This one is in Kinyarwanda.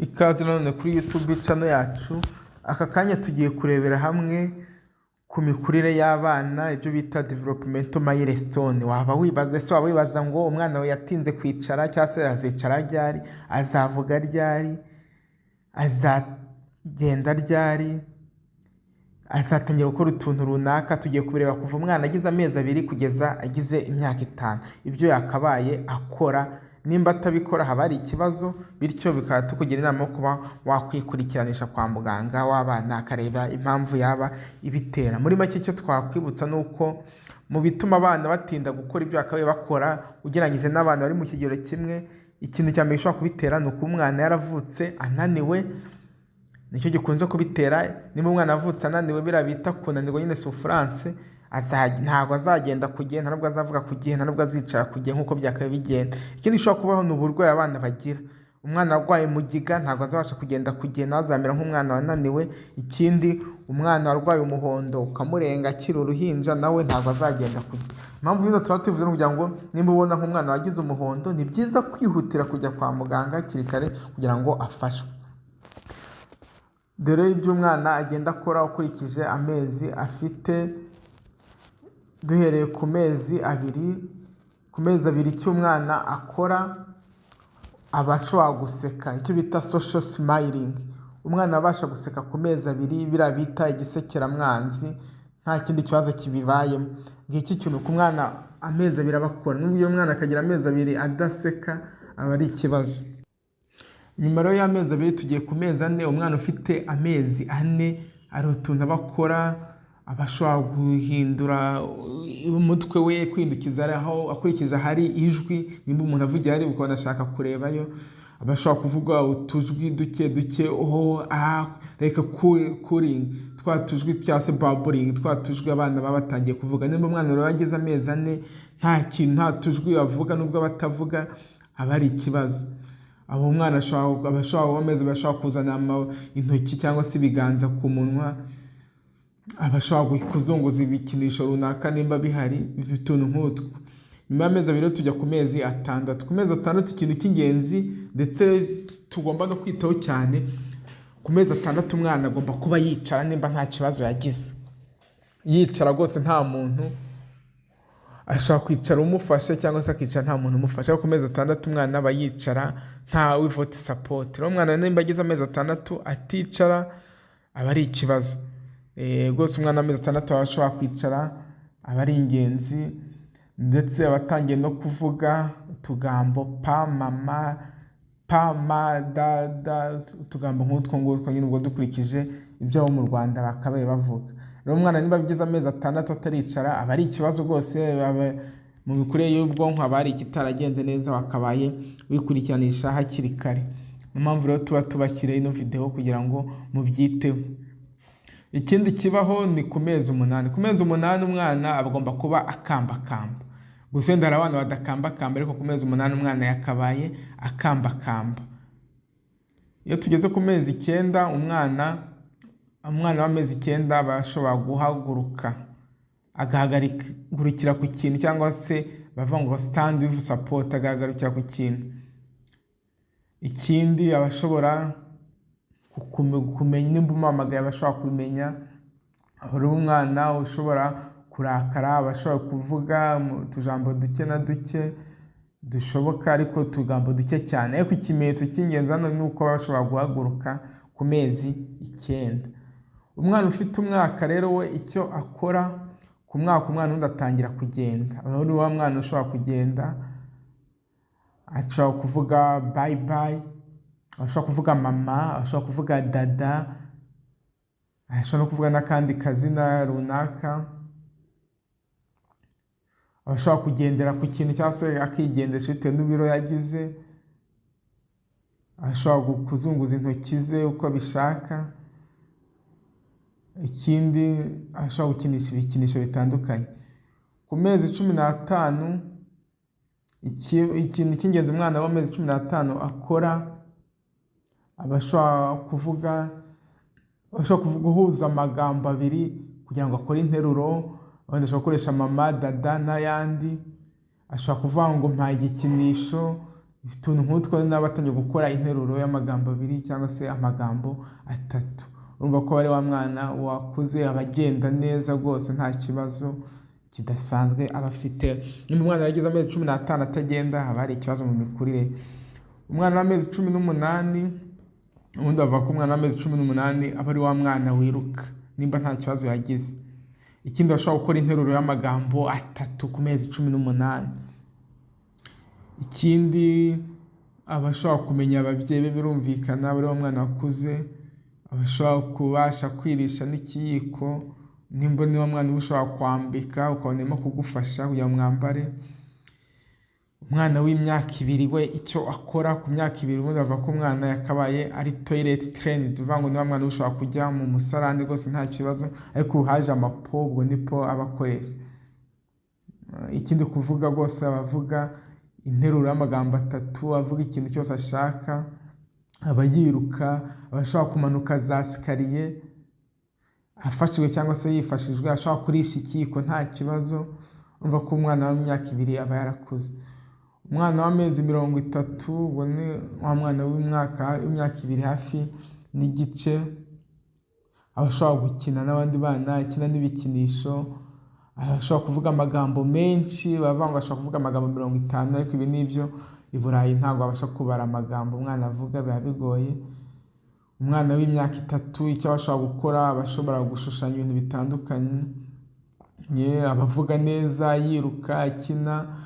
Ikaze nanone kuri YouTube channel yacu. Aka kanya tugiye kurebera hamwe ku mikurire y'abana, ibyo bita developmental milestone. Waba wibaza, ese waba wibaza ngo umwana wawe yatinze kwicara, cyangwa se azicara ryari, azavuga ryari, azagenda ryari, azatangira gukora utuntu runaka? Tugiye kubireba kuva umwana agize amezi 2 kugeza agize imyaka 5, ibyo yakabaye akora. Nimba atabikora haba hari ikibazo, bityo bikaba tukugira inama yo kuba wakwikurikiranishya kwa muganga w'abana, akareba impamvu yaba ibitera. Muri make, icyo twakwibutsa ni uko mu bituma abana batinda gukora ibyo bakabaye bakora ugereranyije n'abana bari mu kigero kimwe, ikintu cya mbere gishobora kubitera ni ukuba umwana yaravutse ananiwe. Nicyo gikunze kubitera. Niba umwana avutse ananiwe, biriya bita kunanirwa nyine, souffrance, ntabwo azagenda ku gihe, nta nubwo azavuga ku gihe, nta nubwo azicara ku gihe nk'uko byakabaye bigenda. Ikindi gishobora kubaho ni uburwayi abana bagira. Umwana arwaye mugiga ntabwo azabasha kugenda ku gihe, nawe azamera nk'umwana wananiwe. Ikindi, umwana warwaye umuhondo ukamurenga akiri uruhinja, nawe ntabwo azagenda ku gihe. Impamvu bino tuba tubivuze ni ukugira ngo nimba ubona nk'umwana wagize umuhondo, ni byiza kwihutira kujya kwa muganga hakiri kare kugira ngo afashwe. Dore ibyo umwana agenda akora ukurikije amezi afite, duhereye ku mezi 2. Ku mezi 2, icyo umwana akora, aba ashobora guseka, icyo bita social smiling. Umwana abasha guseka ku mezi 2, biriya bita igisekeramwanzi, nta kindi kibazo kibibayemo. Ngiki kintu ku mwana amezi 2 aba akora. Nubwo umwana akagira amezi 2 adaseka, aba ari ikibazo. Nyuma rero y'amezi 2 tugiye ku mezi 4. Umwana ufite amezi 4 hari utuntu aba akora. Aba ashobora guhindura umutwe we, kwihindukiza aho akurikije ahari ijwi. Nimba umuntu avugira hari, ukabona ashaka kurebayo. Aba ashobora kuvuga utujwi duke duke, o, a, reka cooing, twa tujwi, cyangwa se babbling, twa tujwi abana baba batangiye kuvuga. Nimba umwana rero ageze amezi 4 nta kintu, nta tujwi avuga, nubwo aba atavuga, aba ari ikibazo. Aho umwana aba ashobora amezi, bashobora kuzana intoki cyangwa se ibiganza ku munwa, aba ashobora kuzunguza ibikinisho runaka nimba bihari, utuntu nk'utwo. Nyuma y'amezi 2 tujya ku mezi 6. Ku mezi 6, ikintu cy'ingenzi ndetse tugomba no kwitaho cyane, ku mezi 6 umwana agomba kuba yicara nimba nta kibazo yagize, yicara rwose nta muntu. Ashobora kwicara umufashe cyangwa se akicara nta muntu umufashe, ariko ku mezi 6 umwana aba yicara nta without support. Rero umwana nimba agize amezi 6 aticara, aba ari ikibazo rwose. Umwana w'amezi 6 aba ashobora kwicara, aba ari ingenzi, ndetse aba atangiye no kuvuga utugambo pa, mama, pa, ma, da, da, utugambo nk'utwo ngutwo nyine, ubwo dukurikije ibyo abo mu Rwanda bakabaye bavuga. Rero umwana niba agize amezi 6 ataricara, aba ari ikibazo rwose. Mu mikurire y'ubwonko haba hari ikitaragenze neza, wakabaye wikurikiranisha hakiri kare. Niyo mpamvu rero tuba tubashyiriye ino videwo kugira ngo mubyiteho. Ikindi kibaho ni ku mezi 8. Ku mezi 8 umwana agomba kuba akambakamba. Gusa wenda hari abana badakambakamba, ariko ku mezi 8 umwana yakabaye akambakamba. Iyo tugeze ku mezi 9, umwana w'amezi 9 aba ashobora guhaguruka, agahagurukira ku kintu, cyangwa se bavuga ngo stand with support, agahagurukira ku kintu. Ikindi, aba ashobora kumenya nimba umuhamagaye, aba ashobora kubimenya. Hari umwana ushobora kurakara, aba ashobora kuvuga utujambo duke na duke dushoboka, ariko utugambo duke cyane. Ariko ikimenyetso cy'ingenzi hano ni uko baba bashobora guhaguruka ku mezi 9. Umwana ufite umwaka rero we, icyo akora ku mwaka, umwana undi atangira kugenda. Aho ni wa mwana ushobora kugenda, ashobora kuvuga bye bye, ashobora kuvuga mama, ashobora kuvuga dada, ashobora no kuvuga n'akandi kazina runaka. Ashobora kugendera ku kintu cyangwa se akigendesha bitewe n'ibiro yagize. Ashobora kuzunguza intoki ze uko abishaka. Ikindi, ashobora gukinisha ibikinisho bitandukanye. Ku mezi 15, ikintu cy'ingenzi umwana w'amezi 15 akora, aba ashobora kuvuga, ashobora guhuza amagambo abiri kugira ngo akore interuro. Wenda ashobora gukoresha mama, dada n'ayandi. Ashobora kuvuga ngo "Mpa igikinisho." Utuntu nk'utwo naba atangiye gukora interuro y'amagambo abiri cyangwa se amagambo atatu. Urumva ko ari wa mwana wakuze, aba agenda neza rwose, nta kibazo kidasanzwe aba afite. Niba umwana yaragize amezi 15 atagenda, haba hari ikibazo mu mikurire. Umwana w'amezi 18, ubundi bavuga ko umwana w'amezi 18 aba ari wa mwana wiruka nimba nta kibazo yagize. Ikindi, bashobora gukora interuro y'amagambo atatu ku mezi 18. Ikindi, aba ashobora kumenya ababyeyi be, birumvikana aba ari wa mwana wakuze, aba ashobora kubasha kwirisha n'ikiyiko, nimba ni wa mwana uba ushobora kwambika ukabona arimo kugufasha kugira ngo mwambare. Umwana w'imyaka 2 we, icyo akora ku myaka 2, ubundi bavuga ko umwana yakabaye ari toilet trained, uvuga ngo ni wa mwana ushobora kujya mu musarani rwose nta kibazo, ariko ubu haje amapo, ubwo ni po aba akoresha. Ikindi, kuvuga rwose, aba avuga interuro y'amagambo atatu, avuga ikintu cyose ashaka, aba yiruka, aba ashobora kumanuka za escalier afashijwe cyangwa se yifashijwe, ashobora kurisha ikiyiko nta kibazo. Urumva ko umwana w'imyaka 2 aba yarakuze. Umwana w'amezi 30, ubwo ni wa mwana w'imyaka 2 hafi n'igice, aba ashobora gukina n'abandi bana, akina n'ibikinisho, aba ashobora kuvuga amagambo menshi, baravuga ngo ashobora kuvuga amagambo 50, ariko ibi ni ibyo i Burayi, ntabwo babasha kubara amagambo umwana avuga, biba bigoye. Umwana w'imyaka 3, icyo aba ashobora gukora, aba ashobora gushushanya ibintu bitandukanye, aba avuga neza, yiruka, akina.